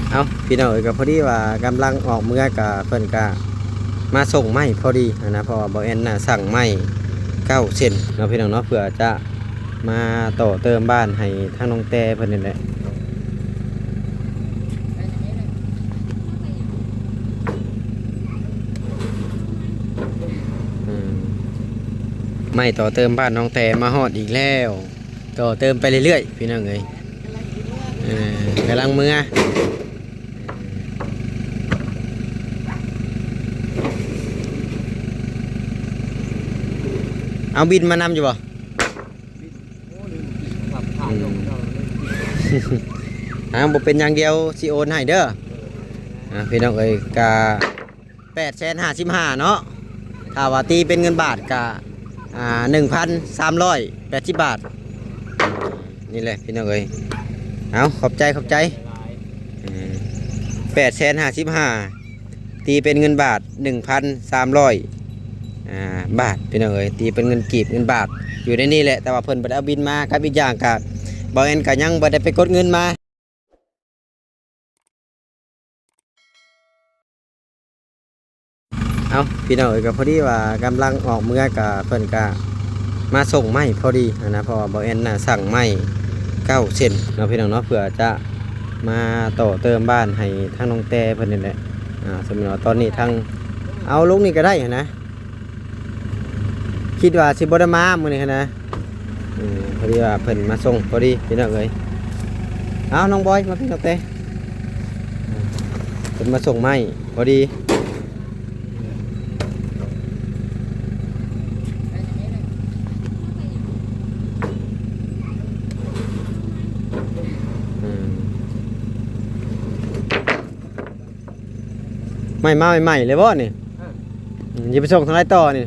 ເອົ້າ ພີ່ນ້ອງເອີຍ ກໍພໍດີວ່າກຳລັງອອກເມືອ ກໍເພິ່ນກໍມາສົ່ງໄມ້ພໍດີຫັ້ນນະ ເພາະວ່າບ່າວແອນນະສັ່ງໄມ້ເກົ້າເສັ້ນເນາະ ພີ່ນ້ອງເນາະ ເພື່ອຈະມາຕໍ່ເຕີມບ້ານໃຫ້ທາງນ້ອງແຕເພິ່ນນີ້ແຫຼະ. ອືມ ໄມ້ຕໍ່ເຕີມບ້ານນ້ອງແຕມາຮອດອີກແລ້ວ. ຕໍ່ເຕີມໄປເລື້ອຍໆ ພີ່ນ້ອງເອີຍ ເອີ ກຳລັງເມືອ. ເອົາບິນມານຳຢູ່ບໍ່? ອືມ ອ່າ ບໍ່ເປັນຫຍັງ ດຽວຊິໂອນໃຫ້ເດີ. ອ່າ ພີ່ນ້ອງເອີຍ ກະ ແປດແສນຫ້າສິບຫ້າເນາະ ຖ້າວ່າຕີເປັນເງິນບາດກະ ອ່າ ໜຶ່ງພັນສາມຮ້ອຍແປດສິບບາດ. ນີ້ແຫຼະພີ່ນ້ອງເອີຍ ເອົາ ຂອບໃຈ ຂອບໃຈ. ເອີ ແປດແສນຫ້າສິບຫ້າ ຕີເປັນເງິນບາດ ໜຶ່ງພັນສາມຮ້ອຍ ອ່າ ບາດ ພີ່ນ້ອງເອີຍ ຕີເປັນເງິນກີບ ເງິນບາດ ຢູ່ໃນນີ້ແຫຼະ ແຕ່ວ່າເພິ່ນບໍ່ໄດ້ເອົາບິນມາ ກັບອີກຢ່າງກະ ບ່າວແອນກະຍັງບໍ່ໄດ້ໄປກົດເງິນມາ. ເອົ້າ ພີ່ນ້ອງເອີຍ ກໍພໍດີວ່າກຳລັງອອກເມືອ ກໍເພິ່ນກໍມາສົ່ງໄມ້ພໍດີຫັ້ນນະ ເພາະວ່າບ່າວແອນນະສັ່ງໄມ້ເກົ້າເສັ້ນເນາະ ພີ່ນ້ອງເນາະ ເພື່ອຈະມາຕໍ່ເຕີມບ້ານໃຫ້ທາງນ້ອງແຕເພິ່ນນີ້ແຫຼະ. ອ່າ ສົມມຸດວ່າຕອນນີ້ທາງ ເອົາລົງນີ້ກໍໄດ້ຫັ້ນນະ. ຄິດວ່າຊິບໍ່ໄດ້ມາມື້ນີ້ຫັ້ນນະ ເອີ ພໍດີວ່າເພິ່ນມາສົ່ງພໍດີພີ່ນ້ອງເອີຍ. ເອົາ ນ້ອງບອຍ ມາພີ່ນ້ອງເຕ ເພິ່ນມາສົ່ງໄມ້ພໍດີ. ອືມ ໄມ້ມາໃໝ່ໆເລີຍບໍ່ນີ້? ເອີ ອືມ ຊິໄປສົ່ງທາງໃດຕໍ່ນີ້?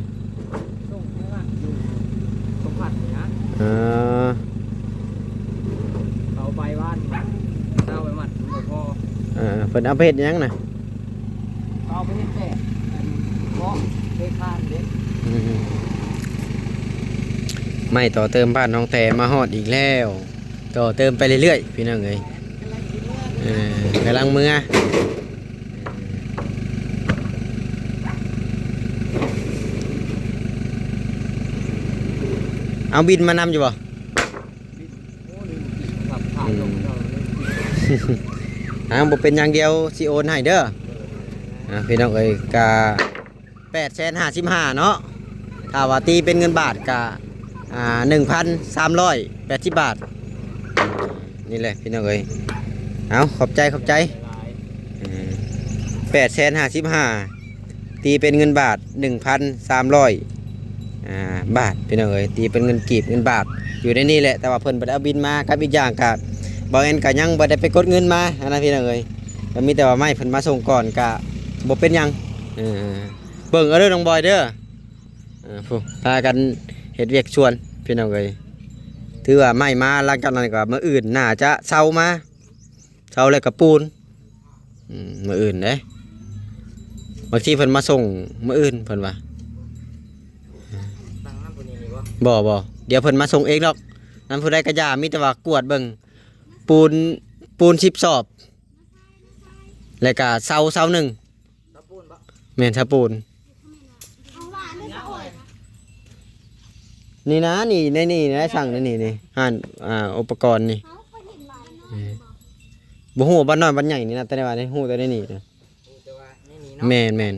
ສົ່ງໃຫ້ບ້ານຢູ່ສົມພັດນີ້ນະ. ເອີ ເຂົາໄປວານນີ້ນະ ເອົາໄປມັດມັນບໍ່ພໍ. ເອີ ເພິ່ນເອົາໄປເຮັດຫຍັງນະ? ເຂົາເອົາໄປເຮັດແບບອັນເບາະເດຄານເດ້. ອືມ ໄມ້ຕໍ່ເຕີມບ້ານນ້ອງແຕມາຮອດອີກແລ້ວ. ຕໍ່ເຕີມໄປເລື້ອຍໆ ພີ່ນ້ອງເອີຍ ເອີ ກຳລັງເມືອ. ເອົາບິນມານຳຢູ່ບໍ່? ອືມ ອ່າ ບໍ່ເປັນຫຍັງ ດຽວຊິໂອນໃຫ້ເດີ. ອ່າ ພີ່ນ້ອງເອີຍ ກະ ແປດແສນຫ້າສິບຫ້າເນາະ ຖ້າວ່າຕີເປັນເງິນບາດກະ ອ່າ ໜຶ່ງພັນສາມຮ້ອຍແປດສິບບາດ. ນີ້ແຫຼະພີ່ນ້ອງເອີຍ ເອົາ ຂອບໃຈ ຂອບໃຈ. ເອີ ແປດແສນຫ້າສິບຫ້າ ຕີເປັນເງິນບາດ ໜຶ່ງພັນສາມຮ້ອຍ ອ່າ ບາດ ພີ່ນ້ອງເອີຍ ຕີເປັນເງິນກີບ ເງິນບາດ ຢູ່ໃນນີ້ແຫຼະ ແຕ່ວ່າເພິ່ນບໍ່ໄດ້ເອົາບິນມາ ກັບອີກຢ່າງກະ ບ່າວແອນກະຍັງບໍ່ໄດ້ໄປກົດເງິນມາຫັ້ນນະ ພີ່ນ້ອງເອີຍ ກໍມີແຕ່ວ່າໄມ້ເພິ່ນມາສົ່ງກ່ອນ ກະບໍ່ເປັນຫຍັງ. ເອີ ເບິ່ງເອົາເດີນ້ອງບອຍເດີ. ເອີ ຜູ້ ພາກັນເຮັດວຽກສວນພີ່ນ້ອງເອີຍ ຖືວ່າໄມ້ມາ ຫຼັງຈາກນັ້ນກໍມື້ອື່ນໜ້າຈະເຊົາມາ ເຊົາແລ້ວກໍປູນ. ອືມ ມື້ອື່ນເດ້ ບາງທີເພິ່ນມາສົ່ງມື້ອື່ນເພິ່ນວ່າ. ບໍ່ ບໍ່ ດຽວເພິ່ນມາສົ່ງເອງດອກ ນຳຜູ້ໃດກໍຢ່າ ມີແຕ່ວ່າກວດເບິ່ງ ປູນ ປູນສິບສອບ ແລ້ວກໍເຊົາ ເຊົາໜຶ່ງ. ເຊົາປູນບໍ່? ແມ່ນ ເຊົາປູນ. ນີ້ນະ ນີ້ ໃນນີ້ນະ ສັ່ງໃນນີ້ນີ້ ຮ້ານ ອ່າ ອຸປະກອນນີ້. ເອີ ບໍ່ຮູ້ວ່າບ້ານນ້ອຍບ້ານໃຫຍ່ນີ້ນະ ແຕ່ວ່າໄດ້ຮູ້ແຕ່ໃນນີ້ນະ. ແມ່ນ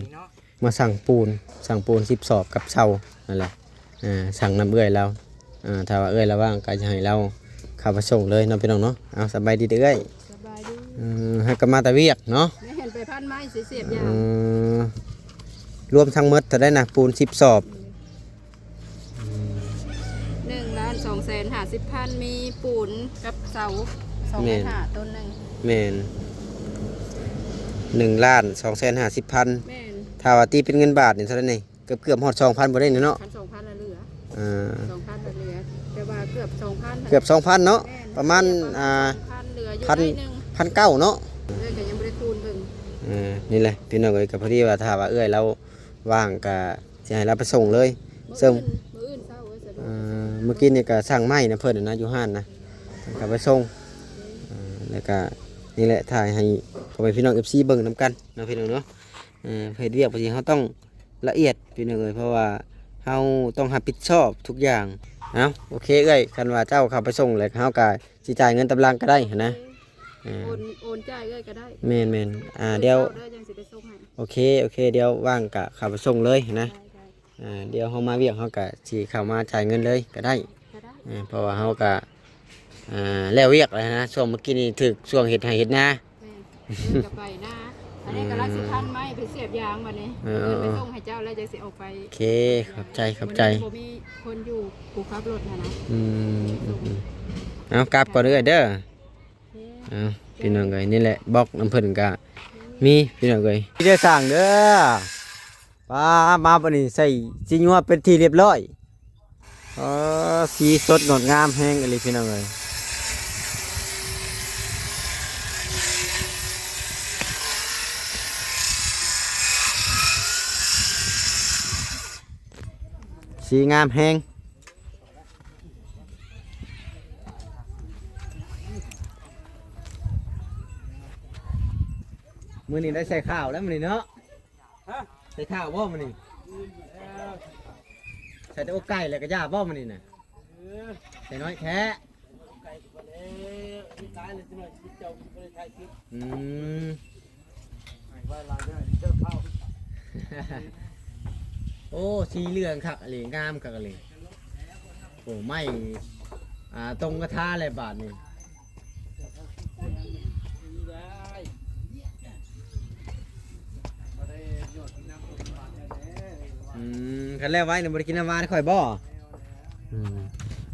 ໆ ມາສັ່ງປູນ ສັ່ງປູນສິບສອບກັບເຊົານັ້ນແຫຼະ. ອ່າ ສັ່ງນຳເອື້ອຍລາວ ອ່າ ຖ້າວ່າເອື້ອຍລາວວ່າງກໍຈະໃຫ້ລາວເຂົ້າໄປສົ່ງເລີຍເນາະ ພີ່ນ້ອງເນາະ. ເອົາ ສະບາຍດີເດີ້ເອື້ອຍ. ສະບາຍດີ. ເອີ ຫາກະມາແຕ່ວຽກເນາະ. ແມ່ນ ໄປພັນໄມ້ຊິເສບຢາ. ເອີ ລວມທັງໝົດເທົ່າໃດນະ? ປູນສິບສອບ. ອືມ ໜຶ່ງລ້ານສອງແສນຫ້າສິບພັນ ມີປູນກັບເສົາ ສອງແມ່ນ ແມັດຫ້າ ຕົ້ນໜຶ່ງ. ແມ່ນ ໜຶ່ງລ້ານສອງແສນຫ້າສິບພັນ. ແມ່ນ ຖ້າວ່າຕີເປັນເງິນບາດນີ້ເທົ່າໃດນີ້? ເກືອບໆຮອດສອງພັນບໍ່ໄດ້ນີ້ເນາະ. ຄັນສອງພັນລະເຫຼືອ ອ່າ ສອງພັນລະເຫຼືອ ແຕ່ວ່າເກືອບສອງພັນ ເກືອບສອງພັນເນາະ. ແມ່ນ ປະມານ ເຫຼືອຢູ່ ອ່າ ພັນ ພັນເກົ້າເນາະ. ເອື້ອຍກໍຍັງບໍ່ໄດ້ຄູນເບິ່ງ. ເອີ ນີ້ແຫຼະພີ່ນ້ອງເອີຍ ກໍພໍດີວ່າຖ້າວ່າເອື້ອຍລາວວ່າງກໍຊິໃຫ້ລາວໄປສົ່ງເລີຍ. ມື້ອື່ນ ມື້ອື່ນເຊົ້າ ເອີ ສະດວກ. ເອີ ມື້ກີ້ນີ້ກໍສັ່ງໄມ້ນຳເພິ່ນນະ ຢູ່ຮ້ານນະ ເພິ່ນກໍໄປສົ່ງ. ເອີ ແລ້ວກໍ ນີ້ແຫຼະ ຖ່າຍໃຫ້ພໍ່ແມ່ພີ່ນ້ອງເອັຟຊີເບິ່ງນຳກັນເນາະ ພີ່ນ້ອງເນາະ. ເອີ ເຮັດວຽກບາງທີເຮົາຕ້ອງລະອຽດ ພີ່ນ້ອງເອີຍ ເພາະວ່າເຮົາຕ້ອງຮັບຜິດຊອບທຸກຢ່າງ. ເອົ້າ ໂອເຄເອື້ອຍ ຄັນວ່າເຈົ້າເຂົ້າໄປສົ່ງແລ້ວ ເຮົາກໍຊິຈ່າຍເງິນຕາມຫຼັງກໍໄດ້ຫັ້ນນະ. ໂອເຄ ເອີ ໂອນ ໂອນຈ່າຍເອື້ອຍກໍໄດ້. ແມ່ນໆ ອ່າ ດຽວ ເຈົ້າໄດ້ຈັ່ງຊິໄປສົ່ງໃຫ້. ໂອເຄ ໂອເຄ ດຽວວ່າງກະເຂົ້າໄປສົ່ງເລີຍຫັ້ນນະ. ໄດ້ ໄດ້ ອ່າ ດຽວເຮົາມາວຽກ ເຮົາກະຊິເຂົ້າມາຈ່າຍເງິນເລີຍກໍໄດ້ ກໍໄດ້ ເອີ ເພາະວ່າເຮົາກະ ອ່າ ແລ້ວວຽກແລ້ວນະ. ຊ່ວງເມື່ອກີ້ນີ້ຖືກຊ່ວງເຮັດໄຮ່ເຮັດນາ. ແມ່ນ ເພິ່ນກໍໄປນາ ອັນນີ້ກຳລັງຊິພັນໄມ້ໄປສຽບຢາງບັດນີ້. ເອີ ເອີ ເອີ ໄປສົ່ງໃຫ້ເຈົ້າແລ້ວຈັ່ງຊິອອກໄປ. ໂອເຄ ຂອບໃຈ ຂອບໃຈ. ມື້ນີ້ບໍ່ມີຄົນຢູ່ ຜູ້ຂັບລົດຫັ້ນນະ. ອືມ ອືມ ອືມ ເອົາ ກັບກ່ອນເດີ້. ໂອເຄ ເອົາ ພີ່ນ້ອງເອີຍ ນີ້ແຫຼະ ບລັອກນຳເພິ່ນກະມີ ພີ່ນ້ອງເອີຍ. ທີ່ໄດ້ສ້າງເດີ້ ປ້າ ມາບັດນີ້ໃສ່ສີຍົວເປັນທີ່ຮຽບຮ້ອຍ. ເອີ ສີສົດງົດງາມແຮງອີ່ຫຼີ ພີ່ນ້ອງເອີຍ. ສີງາມແຮງ. ມື້ນີ້ໄດ້ໃສ່ຂ້າວແລ້ວມື້ນີ້ເນາະ. ຮະ? ໃສ່ຂ້າວບໍ່ມື້ນີ້? ໃສ່ແຕ່ອົກໄກ່ແລ້ວກໍຢ່າບໍ່ມື້ນີ້ນະ? ເອີ ໃສ່ນ້ອຍແທ້. ອືມ ໂອ້ ສີເຫຼືອງຄັກອີ່ຫຼີ ງາມຄັກອີ່ຫຼີ. ໂອ້ ໄມ້ ອ່າ ຕົງກະທາແລ້ວບາດນີ້. ອືມ ຄັນແລ້ວໄວນີ້ບໍ່ໄດ້ກິນນ້ຳຫວານຂ້ອຍບໍ່? ອືມ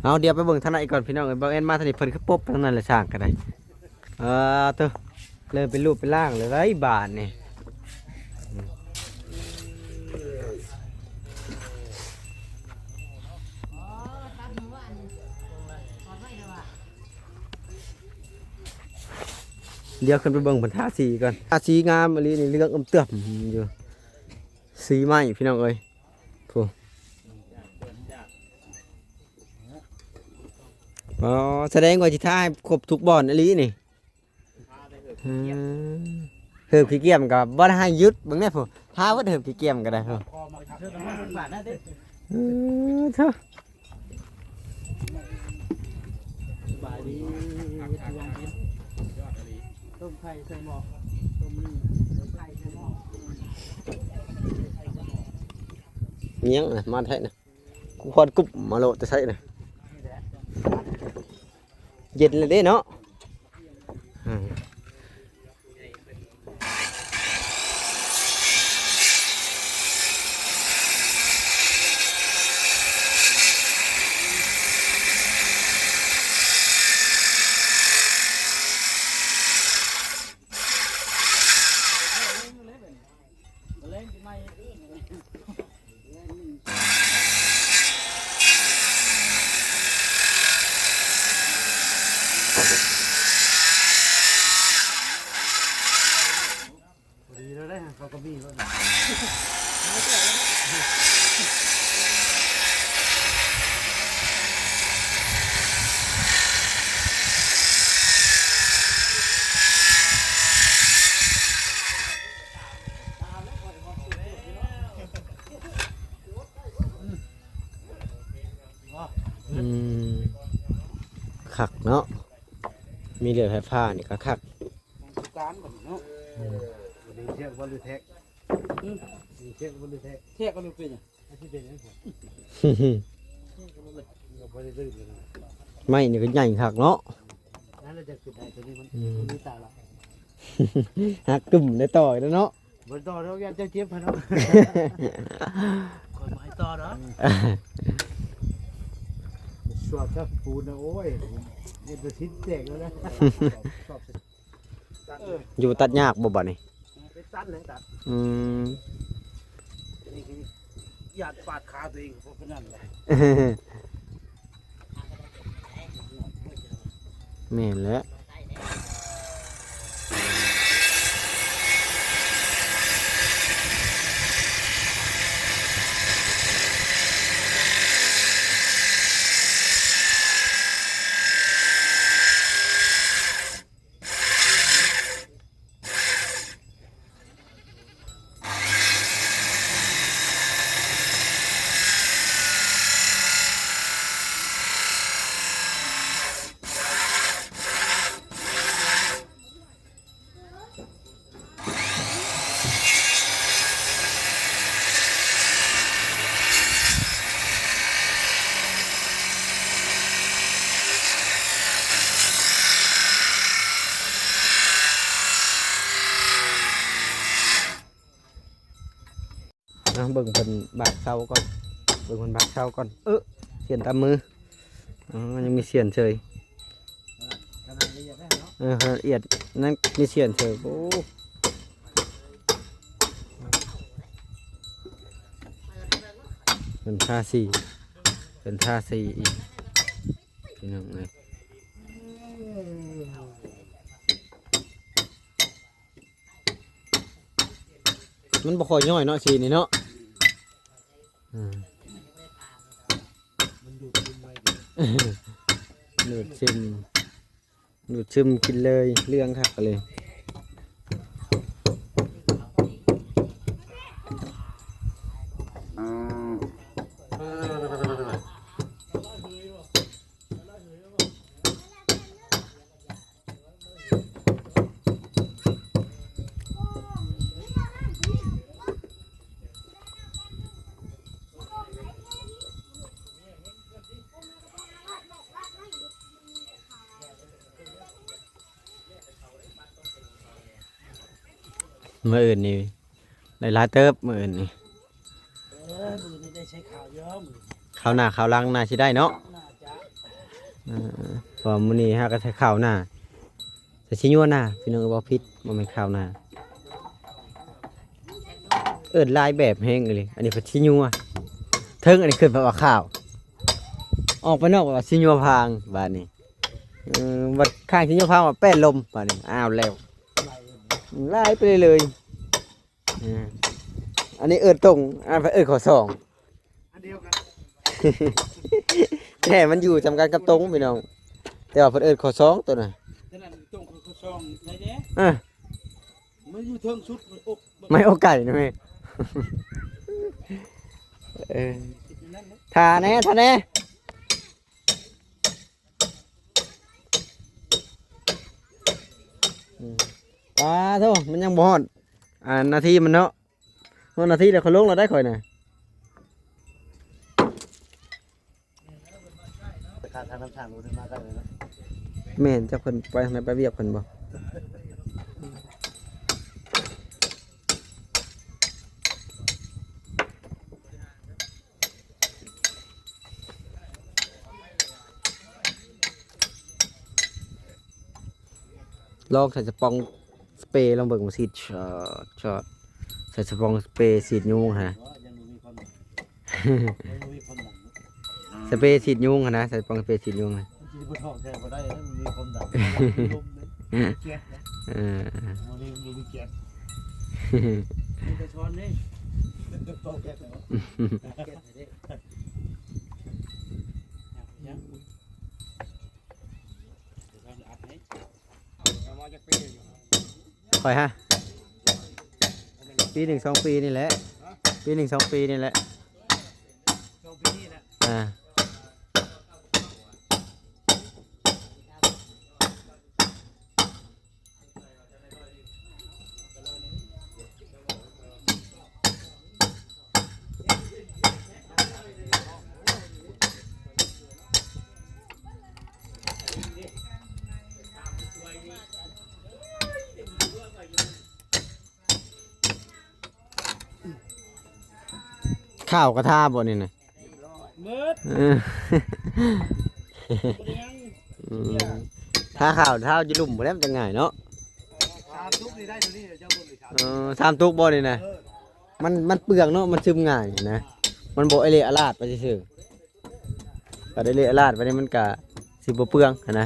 ເອົາ ດຽວໄປເບິ່ງທາງໃນອີກກ່ອນ ພີ່ນ້ອງເອີຍ. ບ່າວແອນມາທາງນີ້ ເພິ່ນຄືປົບທາງນັ້ນແຫຼະ ຊ່າງກໍໄດ້. ເອີ ໂທ້ ເລີ່ມເປັນຮູບເປັນຮ່າງແລ້ວໄດ໋ບາດນີ້. ດຽວຂຶ້ນໄປເບິ່ງເພິ່ນທາສີກ່ອນ. ທາສີງາມອີ່ຫຼີນີ້ ເຫຼືອງອຶ້ມເຕີມຢູ່. ສີໄມ້ ພີ່ນ້ອງເອີຍ ໂອ້ ສະແດງວ່າຊິທາໃຫ້ຄົບທຸກບ່ອນອີ່ຫຼີນີ້. ເອີ ເຮີບຂີ້ກຽມກໍບໍ່ໄດ້ໃຫ້ຢຸດ ເບິ່ງແດ່ພຸ້ນ ທາເບິດເຮີບຂີ້ກຽມກໍໄດ້ພຸ້ນ. ເອີ ໂທ້ ສະບາຍດີ ເຮັດຫຍັງກິນ? ຕົ້ມໄຂ່ໃສ່ໝໍ້ ຕົ້ມໝີ່ ຕົ້ມໄຂ່ໃສ່ໝໍ້. ມີຫຍັງນະ ມາແທ້ນະ ກູຄອນກຸບມາໂລດແຕ່ໃສນະ? ເຢັນແລ້ວເດ້ເນາະ. ພໍດີແລ້ວເດ້ ເຂົາກໍມີແລ້ວ. ອືມ ຄັກເນາະ ມີເລື່ອງໄຟຟ້ານີ້ກໍຄັກ. ຂອງສະການບັດນີ້ເນາະ. ອືມ ບໍ່ໄດ້ເຊາະບໍ່ ຫຼືແທກ? ອືມ ບໍ່ໄດ້ເຊາະບໍ່ ຫຼືແທກ? ແທກກໍບໍ່ເປັນຫຍັງ. ອາດຊິເປັນຫຍັງ? ໄມ້ນີ້ກໍໃຫຍ່ຄັກເນາະ. ນັ້ນລະຈະຂຶ້ນໄດ້ ຕົວນີ້ມັນ ອືມ ມີຕາລະ ຫັກກຶ້ມໄດ້ຕໍ່ອີກແລ້ວເນາະ. ບໍ່ຕໍ່ດອກ ຢ້ານເຈົ້າເຈັບຫັ້ນເນາະ. ຂ້ອຍບໍ່ໃຫ້ຕໍ່ດອກ. ສວດຊະປູນນະ ໂອ້ຍ ເຮັດແຕ່ຊີ້ນແຕກແລ້ວນະ. ເອີ ຢູ່ຕັດຍາກບໍ່ບາດນີ້? ເປັນຕັນແຫຼະຕັດ. ອືມ ນີ້ຄືຢ້ານປາດຂາຕົວເອງ ເພາະປານນັ້ນແຫຼະ. ແມ່ນແຫຼະ. ອືມ ເອົາເບິ່ງເພິ່ນບາກເສົາກ່ອນ ເບິ່ງເພິ່ນບາກເສົາກ່ອນ. ເອີ ສຽນຕາມມື. ອໍ ຍັງມີສຽນເສີຍ. ຂະໜາດລະອຽດແທ້ເນາະ. ເອີ ຂະໜາດລະອຽດນັ້ນມີສຽນເສີຍ. ໂອ້ ເພິ່ນທາສີ ເພິ່ນທາສີອີກ ພີ່ນ້ອງເອີຍ. ມັນບໍ່ຄ່ອຍຍ້ອຍເນາະ ສີນີ້ເນາະ. ອືມ ມັນດູດຊຶມໄວເດ້ ດູດຊຶມ ດູດຊຶມກິນເລີຍ ເຫຼືອງຄັກເລີຍ. ມື້ອື່ນນີ້ ໄດ້ຫຼາຍເຕີບມື້ອື່ນນີ້. ເອີ ມື້ນີ້ໄດ້ໃສ່ເຂົ້າຢູ່ ເຂົ້າໜ້າເຂົ້າຫຼັງໜ້າຊິໄດ້ເນາະ. ໜ້າຈະ ເອີ ເພາະມື້ນີ້ເຮົາກໍໃສ່ເຂົ້າໜ້າ ໃສ່ຊິຍົວໜ້າ ພີ່ນ້ອງເອີຍ ເວົ້າຜິດ ບໍ່ແມ່ນເຂົ້າໜ້າ. ເອີ້ນຫຼາຍແບບແຮງອີ່ຫຼີ ອັນນີ້ເພິ່ນຊິຍົວເທິງ ອັນນີ້ຂຶ້ນເພິ່ນວ່າເຂົ້າ ອອກໄປນອກວ່າຊິຍົວພາງ ບາດນີ້. ເອີ ບັດຂ້າງຊິຍົວພາງວ່າແປ້ນລົມ ບາດນີ້ ອ້າວ ແລ້ວ ຫຼາຍໄປເລີຍ. ເອີ ອັນນີ້ເອີ້ນຕົງ ອັນນັ້ນເອີ້ນຂໍ້ສອງ ອັນດຽວກັນ ແຕ່ມັນຢູ່ສຳກັນກັບຕົງ ພີ່ນ້ອງ ແຕ່ວ່າເພິ່ນເອີ້ນຂໍ້ສອງໂຕນັ້ນ ແຕ່ນັ້ນຕົງຄືຂໍ້ສອງໄດ້ເດ້. ເອີ ມັນຢູ່ເທິງສຸດ ມັນອົກ ໄມ້ອົກໄກ່ນະແມ່. ເອີ ຖ້າແດ່ ຖ້າແດ່. ອືມ ປາໂທ້ ມັນຍັງບໍ່ຮອດ ອ່າ ນາທີມັນເນາະ. ຮອດນາທີແລ້ວ ຂ້ອຍລົງແລ້ວໄດ໋ຂ້ອຍນະ. ຂ້າມທາງນ້ຳສ້າງລົງມາໄດ້ເລີຍເນາະ. ແມ່ນ ຈັກເພິ່ນໄປທາງໃດ ໄປວຽກເພິ່ນບໍ່? ລອງໃສ່ສະປອງສະເປລອງເບິ່ງ ມັນສີດຊອດ ຊອດ ໃສ່ສະປອງສະເປສີດຍຸງຫັ້ນນະ ຍັງບໍ່ມີຄວາມດັງ ຍັງບໍ່ມີຄວາມດັງ ສະເປສີດຍຸງຫັ້ນນະ ໃສ່ສະປອງສະເປສີດຍຸງຫັ້ນ ມັນຊິບໍ່ຖອກແທ້ບໍ່ໄດ້ ມັນມີຄວາມດັງ ມັນມີລົມເດ້ ແກັສນະ ເອີ ບໍ່ມີ ບໍ່ມີແກັສ ມີແຕ່ຊ້ອນເດ້ ເປົ່າແກັສເນາະ ແກັສເດ້ ຍັງ ຂ້ອຍຮະ ປີໜຶ່ງສອງປີນີ້ແຫຼະ ປີໜຶ່ງສອງປີນີ້ແຫຼະ ສອງປີນີ້ແຫຼະ ອ່າ. ຂ້າວກະທາບໍ່ນີ້ນະ? ເບິດ ເອີ ບໍ່ໄດ້ຍັງ ອືມ ທາຂ້າວທາຢູ່ລຸ່ມພຸ້ນແຫຼະ ມັນຈັ່ງງ່າຍເນາະ. ສາມຕຸກນີ້ໄດ້ເທົ່ານີ້ ເຈົ້າເບິ່ງນີ້ ສາມ ເອີ ສາມຕຸກບໍ່ນີ້ນະ? ເອີ ມັນ ມັນເປືອງເນາະ ມັນຊຶມງ່າຍຫັ້ນນະ ມັນບໍ່ອະເລອະລາດໄປຊື່ໆ. ກໍໄດ້ເລະອາລາດໄປນີ້ ມັນກະຊິບໍ່ເປືອງຫັ້ນນະ.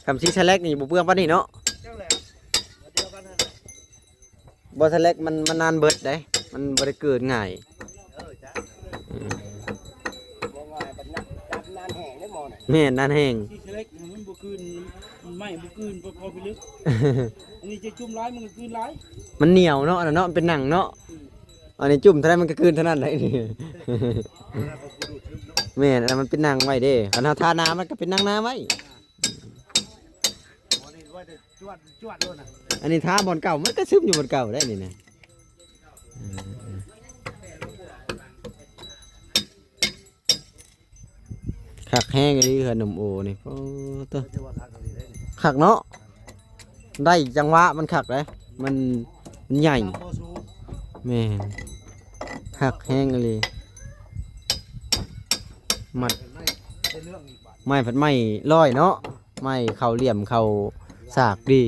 ຄັນຊິສະແລັກນີ້ບໍ່ເປືອງປານນີ້ເນາະ. ບໍ່ສະແລັກມັນ ມັນນານເບິດເດ້ ມັນບໍ່ໄດ້ເກີດງ່າຍ. ເອີ ຈ້າ ອືມ ບໍ່ງ່າຍປານນັ້ນ ຈັບນານແຫ້ງເດ້ໝໍນະ. ແມ່ນ ນານແຫ້ງ ຊິສະເລັກມັນບໍ່ກືນ ໄມ້ບໍ່ກືນ ພໍ ພໍພິລຶກ. ອັນນີ້ຈະຈຸ່ມຫຼາຍມັນກໍກືນຫຼາຍ ມັນໜຽວເນາະ ອັນນັ້ນເນາະ ມັນເປັນໜັງເນາະ. ອືມ ອັນນີ້ຈຸ່ມເທົ່າໃດມັນກໍກືນເທົ່ານັ້ນໄດ໋ນີ້. ແມ່ນ ອັນນັ້ນມັນເປັນໜັງໄວ້ເດ້ ຄັນເຮົາທາໜາມັນກໍເປັນໜັງໜາໄວ້. ອັນນີ້ທາບ່ອນເກົ່າ ມັນກໍຊຶມຢູ່ບ່ອນເກົ່າໄດ໋ນີ້ນະ. ເອີ ຄັກແຮງອີ່ຫຼີເຮືອນໜຸ່ມໂອນີ້. ໂອ້ໂຕ ຄັກເນາະ. ໄດ້ຈັງຫວະມັນຄັກເດ້ ມັນ ມັນໃຫຍ່ ແມ່ນ ຄັກແຮງອີ່ຫຼີ ມັດ ໄມ້ພັດໄມ້ລອຍເນາະ ໄມ້ເຂົ້າຫຼ່ຽມເຂົ້າສາກດີ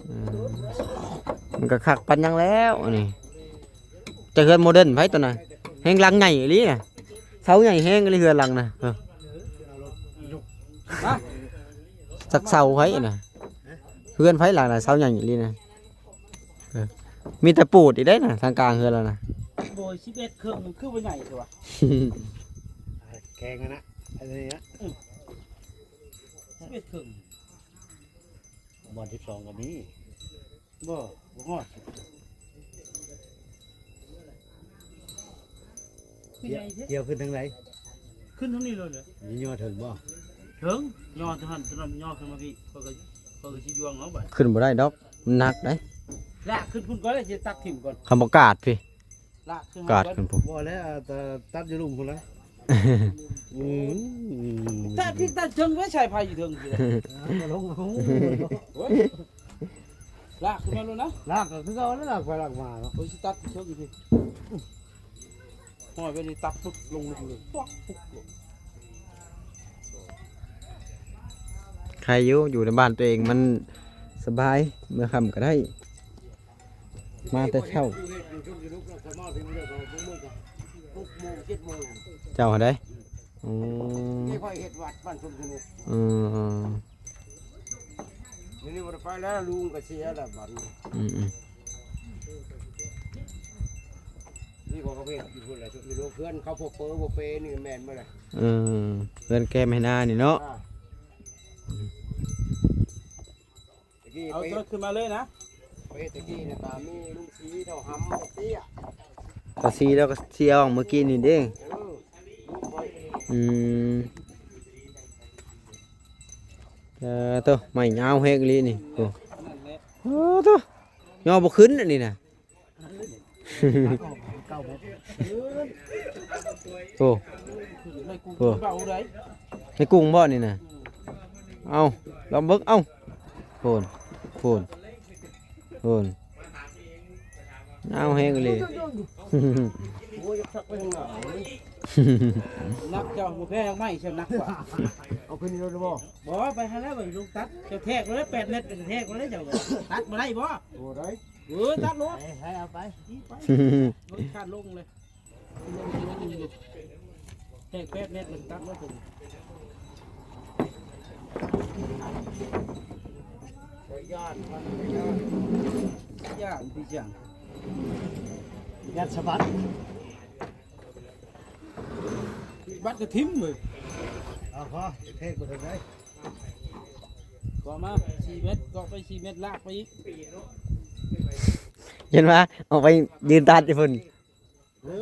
ເອີ ມັນກໍຄັກປານຫຍັງແລ້ວອັນນີ້ ແຕ່ເຮືອນໂມເດີນໃຜຕົວນັ້ນ ແຮງຫຼັງໃຫຍ່ອີ່ຫຼີນະ ເສົາໃຫຍ່ແຮງອີ່ຫຼີເຮືອນຫຼັງນະ ເອີ ຈັກເສົາໃຜນະ ເຮືອນໃຜຫຼັງນະ ເສົາໃຫຍ່ອີ່ຫຼີນະ ເອີ ມີແຕ່ປູດອີກເດ້ນະ ທາງກາງເຮືອນລາວນະ ໂດຍ ສິບເອັດເຄິ່ງ ມັນຄືບໍ່ໃຫຍ່ແທ້ວະ ແຂງຫັ້ນນະ ອັນນີ້ນະ ສິບເອັດເຄິ່ງ ບ່ອນສິບສອງກໍມີ ບໍ່ ບໍ່ຮອດ ຄືໃຫຍ່ແທ້ ກ່ຽວຂຶ້ນທາງໃດ ຂຶ້ນທາງນີ້ເລີຍເນາະ ຍໍເຖິງບໍ່ ເຖິງ ຍໍແຕ່ຫັ້ນ ຕອນນັ້ນຍໍຂຶ້ນມາພີ້ ຂ້ອຍກໍ ຂ້ອຍກໍຊິຍ່ວງເອົາບາດ ຂຶ້ນບໍ່ໄດ້ດອກ ມັນໜັກເດ້ ລາກຂຶ້ນພຸ້ນກ່ອນເລີຍ ຊິຕັດຖິ້ມກ່ອນ ຄຳບໍ່ກາດພີ້ ລາກຂຶ້ນມາ ກາດຂຶ້ນພຸ້ນ ບໍ່ແລ້ວ ແຕ່ຕັດຢູ່ລຸ່ມພຸ້ນລະ ອືມ ຕັດທີ່ຕັດເທິງໄວ້ ສາຍໄຟຢູ່ເທິງພີ້ ເອົາ ກໍລົງເອົາ ໂອ້ຍ ລາກຂຶ້ນມາໂລດນະ ລາກກໍຄືເກົ່ານັ້ນ ລາກໄປລາກມາເນາະ ໂອ້ຍ ຊິຕັດເທິງພີ້ ຫ້ອຍໄວ້ນີ້ ຕັດປຸບລົງເລີຍ ປັກປຸບລົງ ໃຄຢູ່ ຢູ່ໃນບ້ານຕົວເອງມັນສະບາຍ ເມື່ອຄ່ຳກໍໄດ້ ມາແຕ່ເຊົ້າ ເຈົ້າຫັ້ນໃດ ອືມ ນີ້ຂ້ອຍເຮັດວັດບ້ານຊົມສະໜຸກ ອືມ ດຽວນີ້ບໍ່ໄດ້ໄປແລ້ວ ລຸງກໍເສຍແລ້ວບັດນີ້ ອືມໆ ນີ້ກໍເຮັດຢູ່ພຸ້ນແຫຼະ ມີໂລງເຮືອນເຂົາບໍ່ເປີບໍ່ເປນີ້ແມ່ນບໍ່ລະ ເອີ ເຮືອນແກ້ມໃຫ້ນານີ້ເນາະ ອ່າ ຕະກີ້ ເອົາ ໄປ ເຈົ້າຂຶ້ນມາເລີຍນະ ໄປຕະກີ້ນະ ກະມີລຸງສີເທົ່າຫຳເຕັ້ຍ ຕາສີແລ້ວກໍເສຍອອກເມື່ອກີ້ນີ້ເດ້ ເອີ ອືມ ເອີ ໂຕ ໄມ້ຍາວແຮງອີ່ຫຼີນີ້ ໂອ້ ໂອ້ ໂຕ ຍໍບໍ່ຂຶ້ນອັນນີ້ນະ ໂອ້ ໂອ້ ໃນກຸງບໍ່ນີ້ນະ ເອົາ ລອງເບິ່ງ ເອົາ ໂພນ ໂພນ ໂພນ ຍາວແຮງອີ່ຫຼີ ໂອ້ຍ ຈັກໄປທາງໜ້າ ໜັກເຈົ້າ ບໍ່ແພ້ໄມ້ ເຈົ້າໜັກກວ່າ ເອົາຂຶ້ນນີ້ໂລດບໍ່ ບໍ່ ໄປຫັ້ນແລ້ວ ໄປລົງຕັດ ເຈົ້າແທກໂລດ ແປດແມັດ ເຈົ້າແທກໂລດ ເຈົ້າຕັດບໍ່ໄດ້ບໍ່ ບໍ່ໄດ້ ເອີ ຕັດໂລດ ໃຫ້ ໃຫ້ເອົາໄປ ໄປ ລົດຄານລົງເລີຍ ແທກແປດແມັດ ມັນຕັດໂລດ ຢ້ານມັນ ຢ້ານ ຢ້ານພີ່ຊ່າງ ຢ້ານສະບັດ ບັດກະຖິ້ມເວີຍ ເອົາພໍ ເທກບໍ່ເຖິງໄດ ເກາະມາສີ່ແມັດ ເກາະໄປສີ່ແມັດ ລາກໄປອີກ ເຫັນວ່າເອົາໄປຢືນຕັດຢູ່ພຸ້ນ ເອີ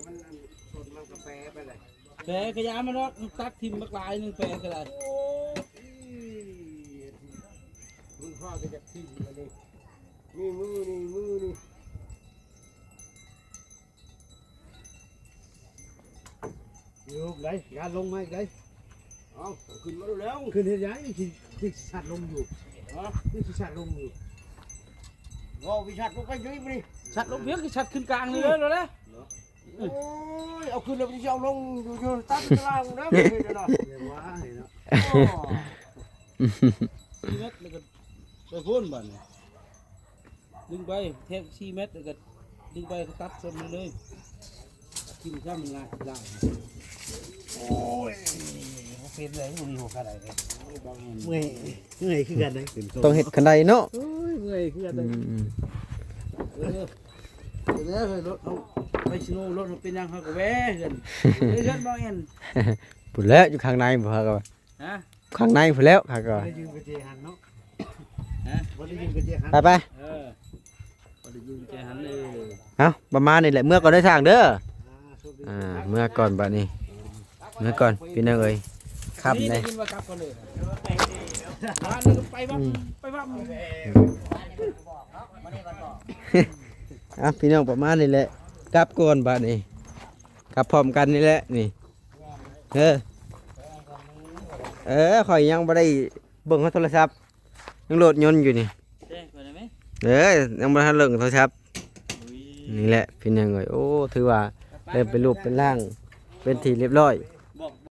ມັນອັນ ສົນມັນກະແປໄປແຫຼະ ແປກະຢ່າມັນດອກ ຕັດຖິ້ມບັກຫຼາຍໜຶ່ງ ແປກະໄດ້ ໂອ້ຍ ມັນພໍກະຢາກຖິ້ມອັນນີ້ ນີ້ມືນີ້ ມືນີ້ ຢູ່ໄດ ຢ້ານລົງມາອີກໄດ ເອົາ ຂຶ້ນມາແລ້ວ ຂຶ້ນເຮັດຫຍັງ ຊິ ຊິຊັດລົງຢູ່ ຮະ ຊິຊັດລົງຢູ່ ເວົ້າຊິຊັດລົງໄປຢູ່ນີ້ ຊັດລົງພຽງ ຊິຊັດຂຶ້ນກາງນີ້ເລີຍ ໂອ້ຍ ເອົາຂຶ້ນແລ້ວຊິເອົາລົງຢູ່ ຢູ່ຕາມຕາລາງເດີ ເຮັດເນາະ ຢ່າວ່າເນາະ ໂອ້ ເຮັດແລ້ວກໍໄປພຸ້ນບາດນີ້ ດຶງໄປແທກສີ່ແມັດ ແລ້ວກໍດຶງໄປກໍຕັດສົ້ນມັນເລີຍ ຖິ້ມຊະມັນລາຍ ລາຍ ໂອ້ຍ ບໍ່ເປັນເລີຍ ບໍ່ມີຫົວກະໄດເລີຍ ເມື່ອຍ ເມື່ອຍຄືກັນເດ້ ຕ້ອງເຮັດຄັນໄດເນາະ ໂອ້ຍ ເມື່ອຍຄືກັນເດ້ ອືມ ເອີ ເອີ ລົດເຮົາໄປຊິໂນ ລົດເຮົາເປັນຫຍັງເຮົາກໍແວ່ເຮືອນ ເຮືອນບໍ່ແມ່ນ ພຸ້ນແຫຼະ ຢູ່ຂ້າງໃນບໍ່ ເຮົາກໍ ຮະ ຂ້າງໃນພຸ້ນແຫຼະ ຂ້າກໍ ບໍ່ໄດ້ຢືມກະເຈຫັນເນາະ ຮະ ບໍ່ໄດ້ຢືມກະເຈຫັນ ໄປໄປ ເອີ ບໍ່ໄດ້ຢືມກະເຈຫັນເອີ ເອົ້າ ປະມານນີ້ແຫຼະ ເມືອກ່ອນເດີຊ່າງເດີ ອ່າ ເມືອກ່ອນບາດນີ້ ເມືອກ່ອນພີ່ນ້ອງເອີຍ ຄ່ຳເດ້ ໄດ້ຍິນວ່າກັບກ່ອນເດີ ບາດນີ້ກໍໄປວັບ ອືມ ໄປວັບ ອ່ະ ພີ່ນ້ອງ ປະມານນີ້ແຫຼະ ກັບກ່ອນບາດນີ້ ກັບພ້ອມກັນນີ້ແຫຼະ ນີ້ ເອີ ເອີ ຂ້ອຍຍັງບໍ່ໄດ້ເບິ່ງໂທລະສັບ ຍັງໂຫຼດຍົນຢູ່ນີ້ ເດ້ ເພິ່ນໄດ້ໄໝ? ເອີຍ ຍັງບໍ່ທັນເລິ້ງໂທລະສັບ. ອຸ້ຍ ນີ້ແຫຼະພີ່ນ້ອງເອີຍ ໂອ້ ຖືວ່າເລີ່ມເປັນຮູບເປັນຮ່າງ ເປັນທີ່ຮຽບຮ້ອຍ.